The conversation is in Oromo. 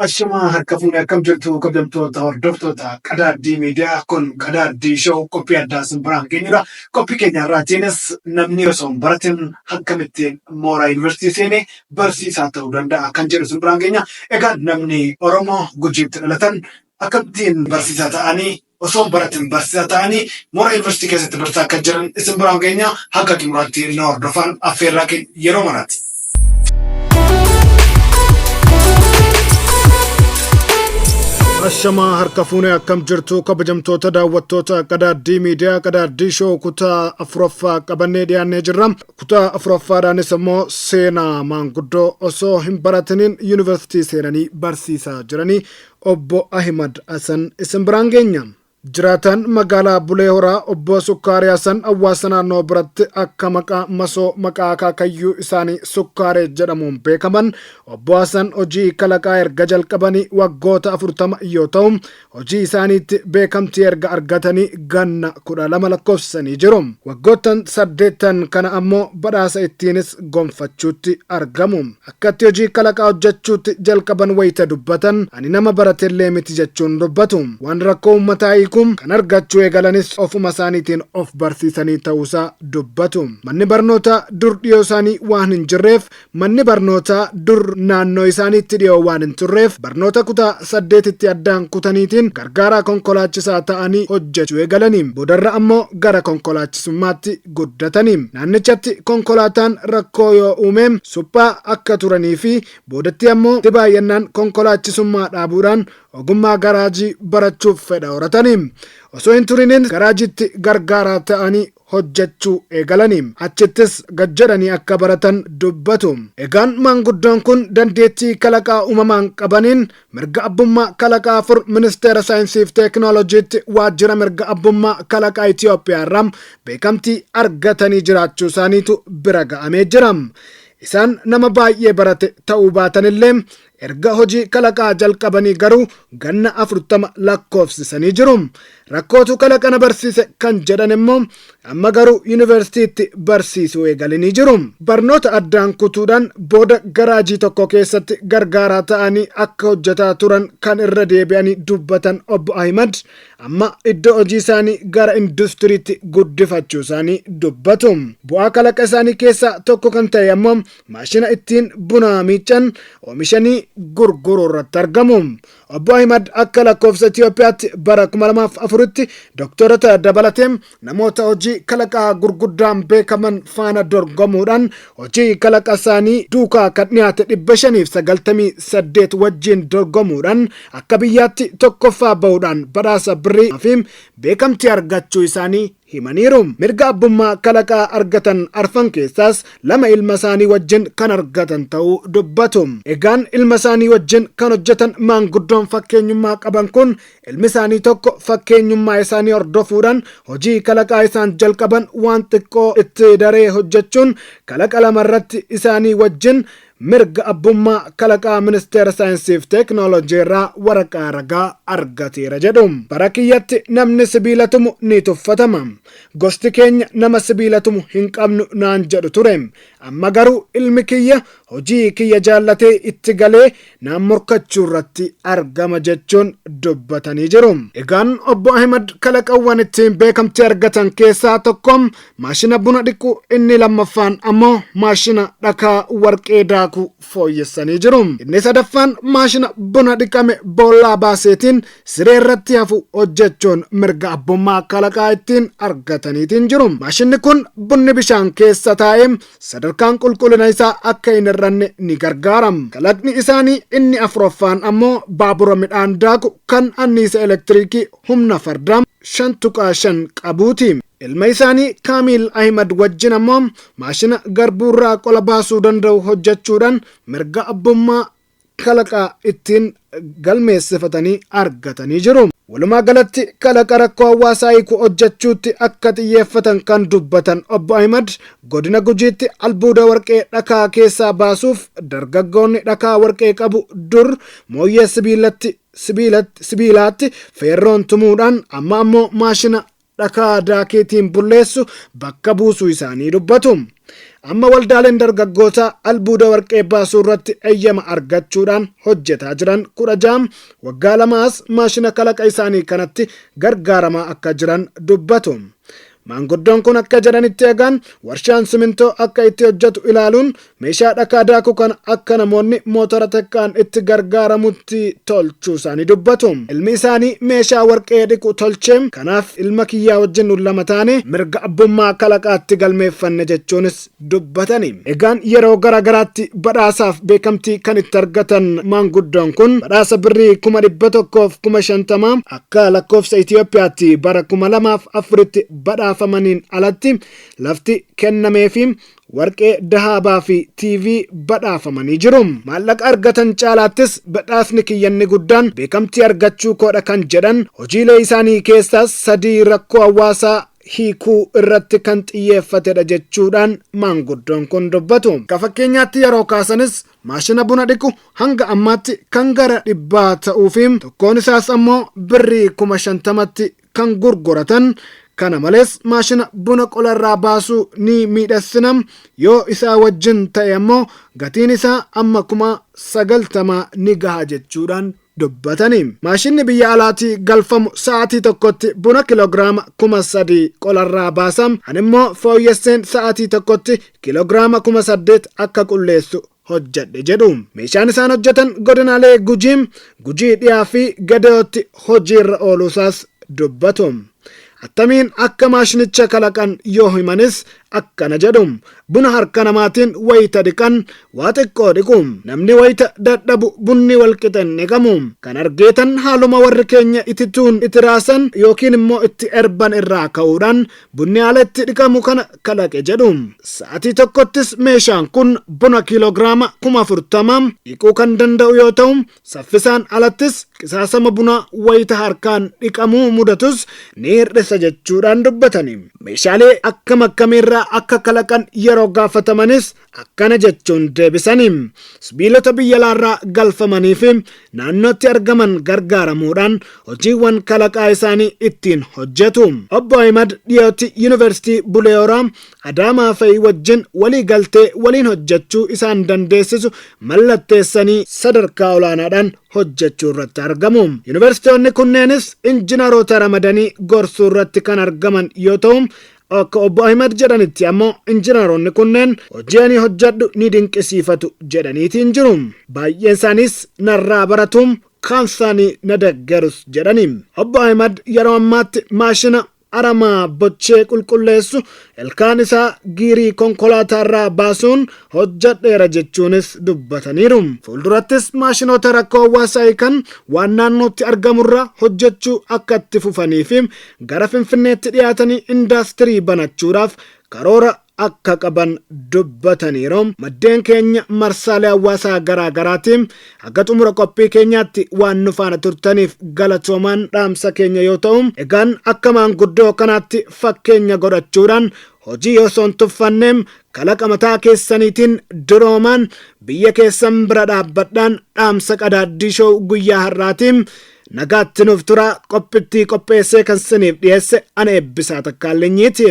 Ashamaa harka fuune, akkam jirtu kabajamtoota hordoftoota Qadaaddii Miidiyaa? Kun Qadaaddii Show, qophii addaa isin biraan geenyudha. Qophii keenya irraatiinis namni osoo hin baratin akkamittiin mooraa yuunivarsiitii seenee barsiisaa ta'uu danda'a kan jedhu isin biraan geenya. Egaa namni Oromoo Gujiitti dhalatan akkamittiin barsiisaa ta'anii, osoo hin baratin barsiisaa ta'anii mooraa yuunivarsiitii keessatti barsiisaa akka jiran isin biraan geenya. Hanga xumuraatti nu hordofaan affeerraa keenya yeroo maraati. Ashamaa harka fuunee, akkam jirtu kabajamtoota daawwattoota Qadaaddii Miidiyaa? Qadaaddii Show kutaa afuraffaa qabannee dhiyaannee jirra. Kutaa afuraffaadhaanis immoo seenaa maanguddoo osoo hin baratiniin yuunivarsiitii seenanii barsiisaa jiranii obbo Ahimad Hasan isin biraan geenya. Jiraataan magaalaa Bulee Horaa obbo Sukkaaree Hasan hawaasa naannoo biratti akka maqaa masoo maqaa akaakayyuu isaanii Sukkaaree jedhamuun beekaman. Obbo Hasan hojii kalaqaa erga jalqabanii waggoota 40 yoo ta'u, hojii isaaniitti beekamtii erga argatanii ganna 12 lakkoofsisanii jiru. Waggoottan saddeettan kana ammoo badhaasa ittiinis gonfachuutti argamu. Akkatti hojii kalaqaa hojjechuutti jalqaban wayita dubbatan, ani nama baratellee miti jechuun dubbatu. Waan rakkoo uummataa hiiku kan argachuu eegalanis ofuma isaaniitiin of barsiisanii ta'uusaa dubbatu. Manni barnootaa dur dhiyoo isaanii waan hin jirreef, manni barnootaa dur naannoo isaaniitti dhiyoo waan hin turreef, barnoota kutaa saddeetitti addaan kutaniitiin gargaaraa konkolaachisaa ta'anii hojjechuu eegalanii. Boodarra ammoo gara konkolaachisummaatti guddatanii. Naannichatti konkolaataan rakkoo yoo uume suphaa akka turanii fi boodatti ammoo itti baay'annaan konkolaachisummaa dhaabuudhaan ogummaa garaajii barachuuf fedha horatanii. Osoo hin turiniin garaajiitti gargaaraa ta'anii hojjechuu eegalanii. Achittis gad jedhanii akka baratan dubbatu. Egaan maanguddoon kun dandeettii kalaqaa uumamaan qabaniin mirga abbummaa kalaqaa afur Ministeera Saayinsii fi Teekinooloojiitti waajjira mirga abbummaa kalaqaa Itoophiyaa irraa beekamtii argatanii jiraachuu isaaniitu bira ga'amee jira. Isaan nama baay'ee barate ta'uu baatanillee, erga hojii kalaqaa jalqabanii garuu ganna 40 lakkoofsisanii jiru. Rakkootu kalaqa na barsiise kan jedhan immoo amma garuu yuunivarsiitiitti barsiisuu eegalanii jiru. Barnoota addaan kutuudhaan booda garaajii tokko keessatti gargaaraa ta'anii akka hojjetaa turan kan irra deebi'anii dubbatan obbo Ahimad, amma iddoo hojii isaanii gara industiriitti guddifachuu isaanii dubbatu. Bu'aa kalaqa isaanii keessaa tokko kan ta'e ammoo maashina ittiin buna miiccan oomishanii gurguruu irratti argamu. Obbo Ahimad akka lakkoofsa Itoophiyaatti bara 2004tti doktorota dabalatee namoota hojii kalaqaa gurguddaan beekaman faana dorgomuudhaan hojii kalaqa isaanii duukaa kan dhiyaate 598 wajjin dorgomuudhaan akka biyyaatti tokkoffaa bahuudhaan badhaasa birrii fi beekamtii argachuu isaanii himaniiru. Mirga abbummaa kalaqaa argatan arfan keessaas lama ilma isaanii wajjin kan argatan ta'uu dubbatu. Egaan ilma isaanii wajjin kan hojjetan maanguddoon fakkeenyummaa qaban kun, ilmi isaanii tokko fakkeenyummaa isaanii hordofuudhaan hojii kalaqaa isaan jalqaban waan xiqqoo itti daree hojjechuun kalaqa lama irratti isaanii wajjin mirga abbummaa kalaqaa Ministeera Saayinsii fi Teeknooloojii irraa waraqaa ragaa argateera jedhu. Bara kiyyatti namni sibiila tumu ni tuffatama. Gosti keenya nama sibiila tumu hin qabnu naan jedhu ture. Amma garuu ilmi kiyya hojii kiyya jaallatee itti galee naan morkachuu irratti argama jechuun dubbatanii jiru. Egaan obbo Ahimad kalaqawwan ittiin beekamtii argatan keessaa tokko maashina buna dhiqu, inni lammaffaan ammoo maashina dhakaa warqee daaku fooyyessanii jiru. Inni sadaffaan maashina buna dhiqame boollaa baaseetiin siree irratti hafu hojjechuun mirga abbummaa kalaqaa ittiin argataniitiin jiru. Maashinni kun bunni bishaan keessa taa'ee sadarkaan qulqullina isaa akka hin hir'anne ni gargaara. Kalaqni isaanii inni afuraffaan ammoo baabura midhaan daaku kan anniisa elektiriikii humna fardaa 5.5 qabuuti. Ilma isaanii Kaamiil Ahimad wajjin ammoo maashina garbuurraa qola baasuu danda'u hojjechuudhaan mirga abbummaa kalaqaa ittiin galmeessifatanii argatanii jiru. Walumaa galatti kalaqa rakkoo hawaasaa hiiku hojjechuutti akka xiyyeeffatan kan dubbatan obbo Ahimad, godina Gujiitti albuuda warqee dhakaa keessaa baasuuf dargaggoonni dhakaa warqee qabu dur mooyyee sibiilatti sibiilaatti feerroon tumuudhaan amma ammoo maashina dhakaa daakeetiin bulleessu bakka buusuu isaanii dubbatu. Amma waldaaleen dargaggootaa albuuda warqee baasuu irratti eeyyama argachuudhaan hojjetaa jiran 16 waggaa 2 as maashina kalaqa isaanii kanatti gargaaramaa akka jiran dubbatu. Maanguddoon kun akka jedhanitti, egaan warshaan simintoo akka itti hojjetu ilaaluun meeshaa dhakaa daaku kana akka namoonni mootora xiqqaan itti gargaaramutti tolchuu isaanii dubbatu. Ilmi isaanii meeshaa warqee dhiqu tolchee, kanaaf ilma kiyyaa wajjin nu lama taane mirga abbummaa kalaqaatti galmeeffanne jechuunis dubbatani. Egaan yeroo gara garaatti badhaasaaf beekamtii kan itti argatan maanguddoon kun badhaasa birrii 150,000 akka lakkoofsa Itoophiyaatti bara 2004tti badhaafamaniin alatti lafti kennameefi warqee dahaabaa fi TV badhaafamanii jiru. Maallaqa argatan caalaattis badhaasni kiyyanni guddaan beekamtii argachuu koodha kan jedhan, hojiilee isaanii keessaas sadii rakkoo hawaasaa hiikuu irratti kan xiyyeeffatedha jechuudhaan maanguddoon kun dubbatu. Akka fakkeenyaatti yeroo kaasanis maashina buna dhiqu hanga ammaatti kan gara 100 ta'uu fi tokkoon isaas ammoo birrii 50,000tti kan gurguratan. Kana malees maashina buna qolarraa baasuu ni miidhassina, yoo isaa wajjin ta'e ammoo gatiin isaa amma 90,000 ni gaha jechuudhaan dubbatani. Maashinni biyya alaatii galfamu sa'aatii tokkotti buna kiloogiraama 3000 qolarraa baasa. Ani immoo fooyyesseen sa'aatii tokkotti kiloogiraama 8000 akka qulleessu hojjedhe jedhu. Meeshaan isaan hojjetan godinaalee Gujii, Gujii Dhiyaa fi Gadayootti hojiirra ooluusaas dubbatu. Attamiin akka maashinicha kalaqan yoo himanis akkana jedhu. Buna harka namaatiin wayita dhiqan waa xiqqoo dhiqu. Namni wayita dadhabu bunni walqixa hin dhiqamu. Kan argeetan haaluma warri keenya itituun itti raasan yookiin immoo itti erban irraa ka'uudhaan bunni haala itti dhiqamu kana kalaqe jedhu. Sa'atii tokkottis meeshaan kun buna kiiloogiraama 40,000 dhiquu kan danda'u yoo ta'u, saffisaan alattis qisaasama bunaa wayita harkaan dhiqamuu mudatus ni hir'isa jechuudhaan dubbatani. Meeshaalee akkam akkamiirraa akka kalaqan yeroo gaafatamanis akkana jechuun deebisani. Sibiilota biyya alaarraa galfamanii fi naannootti argaman gargaaramuudhaan hojiiwwan kalaqaa isaanii ittiin hojjetu. Obbo Ahimad dhiyootti Yuunivarsiitii Bulee Horaa, Adaamaa fa'i wajjin walii galtee waliin hojjechuu isaan dandeessisu mallatteessanii sadarkaa olaanaadhaan hojjechuu irratti argamu. Yuunivarsiitonni kunneenis injinaroota ramadanii gorsuu irratti kan argaman yoo ta'u, akka obbo Ahimad jedhanitti ammoo injinaroonni kunneen hojii ani hojjedhu ni dinqisiifatu jedhaniitiin jiru. Baay'een isaaniis narraa baratu, kaan isaanii na deggerus jedhani. Obbo Ahimad yeroo ammaatti maashina aramaa bochee qulqulleessu ilkaan isaa giirii konkolaataarraa baasuun hojjedheera jechuunis dubbataniiru. Fuuldurattis maashinoota rakkoo hawaasaa hiikan waan naannootti argamurraa hojjechuu akka itti fufanii fi gara Finfinneetti dhiyaatanii indaastirii banachuudhaaf karoora akka qaban dubbataniiru. Maddeen keenya marsaalee hawaasaa garaa garaatiin haga xumura qophii keenyaatti waan nu faana turtaniif galatoomaan dhaamsa keenya yoo ta'u, egaan akka maanguddoo kanaatti fakkeenya godhachuudhaan hojii osoo hin tuffanneem kalaqa mataa keessaniitiin duroomaan biyya keessan bira dhaabbadhaan dhaamsa Qadaaddii Show guyyaa har'aatiin nagaatti nuuf tura. Qophittii qopheessee kan siniif dhiyeesse ana Eebbisaa Takkaallinyiiti.